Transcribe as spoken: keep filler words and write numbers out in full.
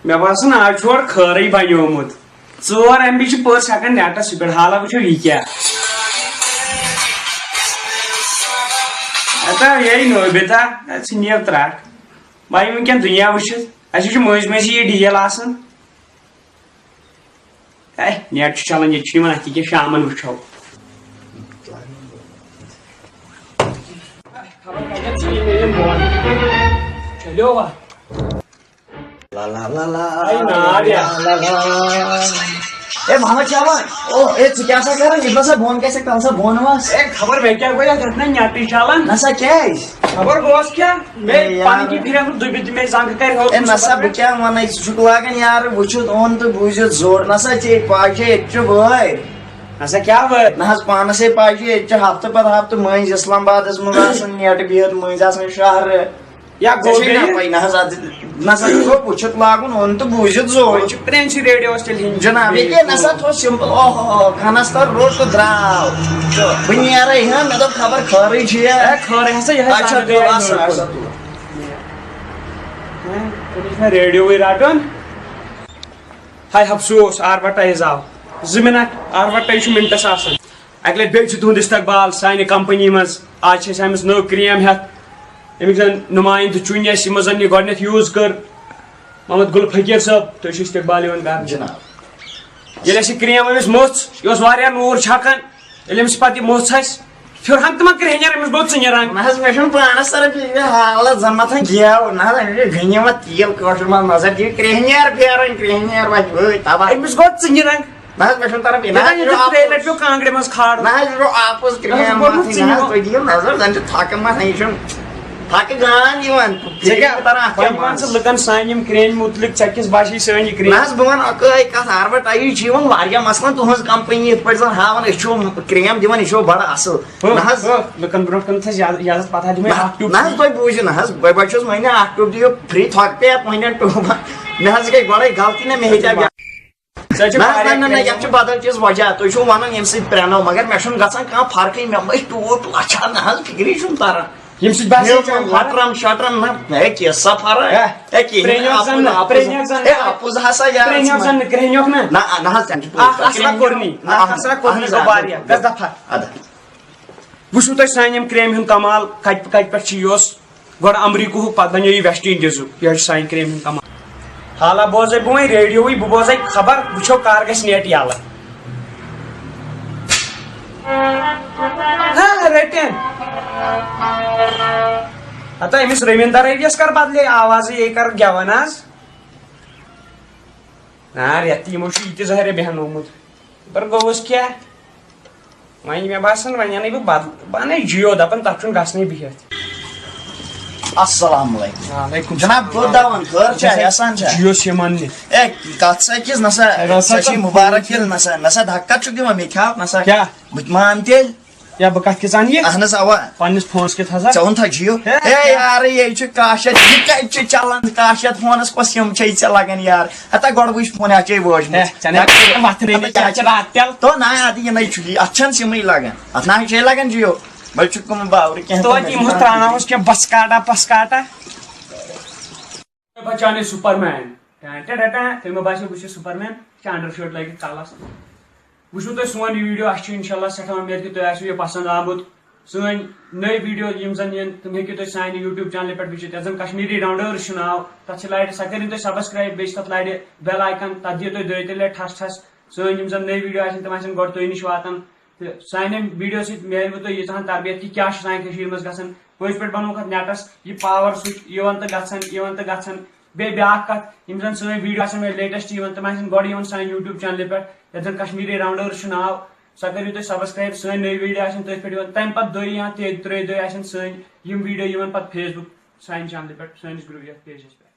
مےٚ باسان، آز چھُ اورٕ خٲرٕے بنیومُت۔ ژور ایم بی چھِ per second نیٹس سپیڈ، حالا وٕچھو یہِ کیٛاہ۔ ہتا یہِ نوبتا، ژٕ نیر ترٛٹھ۔ بہٕ یِمہٕ وٕنکیٚن دُنیا وٕچھِتھ۔ اَسہِ چھُ مٔنٛزۍ مٔنٛزۍ یہِ ڈیل آسان۔ ہے، نیٹ چھُ چلان، ییٚتہِ چھُنہٕ یِوان اَتھِ کینٛہہ، شامَن وٕچھو۔ خبر کَتٮ۪تھ ژھٕنۍ مےٚ یِم بۄن۔ چلیو وۄنۍ۔ لا لا لا لا۔ اے نار یا۔ لا لا لا۔ A Mohammad Shaban, O, A, ژٕ کیٛاہ سا کران؟ یہِ نسا بۄن گژھِ، کم سا بۄن وَس۔ اے خبر مےٚ کیٛاہ گوٚو یَتھ، یَتھ نہ نیٹٕے چلان۔ نسا کیٛازِ؟ خبر گوس کیٛاہ؟ مےٚ اے یار۔ پنٕنۍ کِنۍ پھِرن نہٕ دُبہِ تہِ مےٚ زنٛگہٕ کرِ ہیوٚر اے کُن نسا، صبر۔ بہٕ کیٛاہ وَنَے، ژٕ چھُکھ لاگان یارٕ وٕچھُتھ اوٚن تہٕ بوٗزِتھ زوٚر۔ نسا ژےٚ پَے چھےٚ، ییٚتہِ چھُ وٲرۍ۔ نسا کیٛاہ وٲرۍ؟ نہ حظ، پانَسٕے پَے چھےٚ، ییٚتہِ چھُ ہفتہٕ پتہٕ ہفتہٕ مٔنٛزۍ اسلام آبادس منٛز آسان نیٹ بِہِتھ، مٔنٛزۍ آسان شہرٕ۔ یا ژےٚ گوٚو چھے نہ بیٚیہِ؟ پَے، نہ حظ، اَدٕ نسا چھُ وٕچھِتھ لاگُن اوٚن تہٕ بوٗزِتھ زوٚر۔ وۄنۍ چھُ پرٛٲنۍ سی ریڈیوَس تیٚلہِ ہِنٛدۍ جناب، یہِ کیٛاہ نسا تھوٚو simple، اوہ، اوہ، اوہ، کھنَس تَل روٚٹ تہٕ درٛاو۔ بہٕ نیرَے ہا، مےٚ دوٚپ خبر خٲرٕے چھُ یا۔ اے، خٲرٕے ہسا، یِہوٚے اچھا، زنٛگہٕ تُل، گٔیے اَصٕل، ہٲر اَصٕل، کُن۔ تُل۔ ہہ، تیٚلہِ چھُ مےٚ ریڈیووٕے رَٹُن۔ ہاے افسوس، advertise آو۔ زٕ منٹ، advertise چھُ منٹس آسان۔ اَکہِ لَٹہِ بیٚیہِ چھُ تُہُنٛد استقبال سانہِ کمپنی منٛز۔ آز چھِ أسۍ آمٕژ نٔو کریم ہٮ۪تھ، اَمِکۍ زَن نُمٲیِنٛدٕ چُنۍ اَسہِ، یِمو زَن یہِ گۄڈٕنٮ۪تھ use کٔر، محمد گُل فقیٖر صٲب، تُہۍ چھِو استقبال یِوان کرنہٕ۔ جناب۔ ییٚلہِ اَسہِ یہِ کریم أمِس مٔژھ، یہِ اوس واریاہ نوٗر چھکان، ییٚلہِ أمِس پتہٕ یہِ مٔژھ اَسہِ، پھِرہن تہِ ما کرٛیٚہنیر، أمِس گوٚو ژٕنہِ رنٛگ۔ نہ حظ، مےٚ چھُنہٕ پانس طرف یہِ حالت زن متھن گیو۔ نہ حظ، أمِس چھُ غنیمت تیٖل کٲشُر منٛز نظر دِیِو، کرٛیٚہنیر پھیران، کرٛیٚہنیر وۄتھِ وٲے تباہ۔ أمِس گوٚو ژٕنہِ رنٛگ۔ نہ حظ، مےٚ چھُنہٕ طرف یہِ۔ نہ حظ، ییٚتٮ۪ن یہِ چھُ یہِ چھُ ترٛیٚیہِ لٹہِ پیوٚو کانٛگرِ منٛز کھالُن۔ نہ حظ، یہِ چھُ آپُز نہ حظ، کرٛیٚہن گوٚو نہٕ متھٕنۍ۔ نہ حظ، ژٕنہِ۔ تُہۍ دِیِو نظر، زن چھِ تھۄکہٕ متھان، یہِ چھُنہٕ تھۄکہٕ گان یِوان۔ ژےٚ کیٛاہ، تران اَتھ وۄنۍ کیٛاہ وَن ژٕ منٛز؟ لُکن سانہِ یِم کرٛیٚہنہِ مُتعلِق، ژےٚ کِژھ باسے سٲنۍ یہِ کرٛیٚہن؟ نہ حظ، بہٕ وَنہٕ اَکٲے کَتھ، advertise چھِ یِوان واریاہ، مثلاً تُہٕنٛز کمپنی یِتھ پٲٹھۍ زَن ہاوان أسۍ چھُو کرٛیم دِوان، یہِ چھُو بَڑٕ اَصٕل۔ ہُہ، نہ حظ۔ ہُہ، لُکن برونٛٹھ کُن تھٲیزِ یاد، اجازت، پَتہٕ ہا دِمے نہ، اکھ ٹیوٗب نہ حظ، تُہۍ بوٗزِو نہ حظ، بۄبہ چھُس وۄنۍ اکھ ٹیوٗب دِیِو free، تھۄکہٕ پیٚیہِ اَتھ وۄنۍ ٹیوٗبَن۔ مےٚ حظ گٔے گۄڈَے غلطی، نہ مےٚ ہیٚتہِ ہا بیٛاکھ۔ سۄ چھِ نہ حظ، نہ، واریاہ نہ، نہ، کرٛیم۔ یَتھ چھُ بدل چیٖز وجہ۔ تُہۍ چھِو وَنان ییٚمہِ سۭتۍ پرٛٮ۪نو، مگر مےٚ چھُنہٕ گژھان کانٛہہ فرقٕے، مےٚ مٔتھۍ ٹوٗپۍ لَچھان، نہ حظ، فِکرِ چھُنہٕ تران۔ ییٚمہِ سۭتۍ باسہِ مےٚ ژےٚ چھُنہٕ فرق۔ پھٹران شٹران نہ، ہے، کینٛہہ سا فرق۔ ہے، ہے، کِہیٖنۍ، پرٛٲنیُک زَن نہٕ، اَپُز، اَپُز، پرٛٲنیُک زَن ہے، نہٕ۔ اَپُز ہسا یار، پرٛٲنیُک ژٕ زَن نہٕ، کرٛہنیُک نہ۔ نہ، نہ حظ، تَمہِ چھُ پوٚز۔ اَکھ اصلا کرٛہنیُک کوٚر نہٕ، نہ، اَکھ اہن، اصلا کوٚر اہن نہٕ، حظ، گوٚو اہن واریاہ۔ حظ۔ گژھ دَفعہ۔ اَدٕ۔ وٕچھِو تُہۍ سانہِ یِم کرٛیمہِ ہُنٛد کمال، کَتہِ کَتہِ پٮ۪ٹھ چھِ یہِ اوس۔ گۄڈٕ امریکہُک، پتہٕ بنیو یہِ ویسٹ انڈیزُک۔ یہِ حظ چھُ سانہِ کرٛیمہِ ہُنٛد کمال۔ حالا بوزے بہٕ وۄنۍ ریڈیووٕے، بہٕ بوزے خبر، وٕچھو کر گژھِ نیٹ یَلہٕ۔ ہا، رٔٹِن۔ ہتا أمِس رٔوِندر رٔوِیَس کر بدلے آوازٕے، یے کر گٮ۪وان آز۔ نا، رٮ۪تھ تہِ یِمو چھُ یہِ تہِ زہرِ بیٚہنومُت۔ خبر گوٚوُس کیٛاہ؟ وۄنۍ مےٚ باسان، وۄنۍ اَنَے بہٕ بد-، بہٕ اَنَے جِیو، دَپان تَتھ چھُنہٕ گژھنٕے بِہِتھ۔ السلام علیکم۔ وعلیکم جناب، السلام۔ کوٚت دَوان؟ خٲر چھا؟ یَژھان چھا؟ جِیو سِم اَننہِ۔ اے، کَتھ سا کِژھ نہ سا، ہے، نہ سا سا چھِ کَتھ؟ مُبارک ییٚلہِ نہ سا، نہ سا دھکہ چھُکھ دِوان، مےٚ کھیٛاو نہ سا۔ کیٛاہ؟ بہٕ تہِ مان تیٚلہِ۔ یا بہٕ کَتھ کِژھ اَنہٕ یہِ؟ اہن حظ، اوا۔ پننِس فونس کِتھ ہسا؟ ژےٚ ووٚن تھا جِیو؟ ہے، ہے کیٛاہ؟ یارٕ، یے چھُ کاشت، یہِ کَتہِ چھُ چلان؟ کاشت فونس کۄس سِم چھے ژےٚ لگان یارٕ؟ ہتا گۄڈٕ وٕچھ فون، اَتھ چھے وٲجمٕژ۔ ہے، ژےٚ نَے ہتا وَتھنٕے نہٕ، ہتا ژےٚ چھِ راتھ تیٚلہِ۔ تو نہ، اَدٕ یہِ نَے چھُ یہِ، اَتھ چھَنہٕ سِمٕے لگان۔ اَتھ نہ چھے لگان جِیو۔ بہٕ چھُکھ نہٕ باورٕ کینٛہہ۔ توتہِ یِمو ترٛاوناوُس کینٛہہ بسکاٹا پسکاٹا۔ بچانے سپرمین۔ ٹا ٹا ٹا ٹا۔ تُہۍ مہ باسیو بہٕ چھُس سپرمین، چھِ انڈر شٲٹ لٲگِتھ کلس۔ وٕچھِو تُہۍ سون یہِ ویٖڈیو، اَسہِ چھِ انشاءاللہ سٮ۪ٹھاہ اُمید کہِ تۄہہِ آسِوٕ یہِ پسنٛد آمُت۔ سٲنۍ نٔے ویٖڈیو یِم زَن یِن، تِم ہیٚکِو تُہۍ سانہِ YouTube چنلہِ پٮ۪ٹھ وٕچھِتھ، یَتھ زَن کشمیٖری راونڈٲرٕس چھُ ناو۔ تَتھ چھِ لایٹہِ، سۄ کٔرِو تُہۍ subscribe، بیٚیہِ چھِ تَتھ لَرِ bell icon، تَتھ دِیِو تُہۍ دۄیہِ ترٛےٚ لَٹہِ ٹھَس ٹھَس۔ سٲنۍ یِم زَن نٔے ویٖڈیو آسَن، تِم آسَن گۄڈٕ تُہۍ نِش واتان۔ تہٕ سانٮ۪ن ویٖڈیو سۭتۍ میلوٕ تۄہہِ ییٖژاہَن تربیت کہِ کیٛاہ چھُ سانہِ کٔشیٖرِ منٛز گژھان، پٔزۍ پٲٹھۍ بَنووُکھ اَتھ نٮ۪ٹَس یہِ power switch یِوان تہٕ گژھان، یِوان تہٕ گژھان۔ بیٚیہِ بیٛاکھ کَتھ، یِم زَن سٲنۍ ویٖڈیو آسَن وۄنۍ latest یِوان، تِم آسَن گۄڈٕ یِوان سانہِ YouTube چنلہِ پٮ۪ٹھ، یَتھ زَن کشمیٖری راونڈٲرٕس چھُ ناو۔ سۄ کٔرِو تُہۍ subscribe، سٲنۍ نٔے ویٖڈیو آسَن تٔتھۍ پٮ۪ٹھ یِوان۔ تَمہِ پَتہٕ دۄیہِ یا ترٛیٚیہِ، ترٛیٚیہِ دۄہہِ آسَن سٲنۍ یِم ویٖڈیو یِوان پَتہٕ Facebook سانہِ چنلہِ پٮ۪ٹھ، سٲنِس group یَتھ pageس پٮ۪ٹھ۔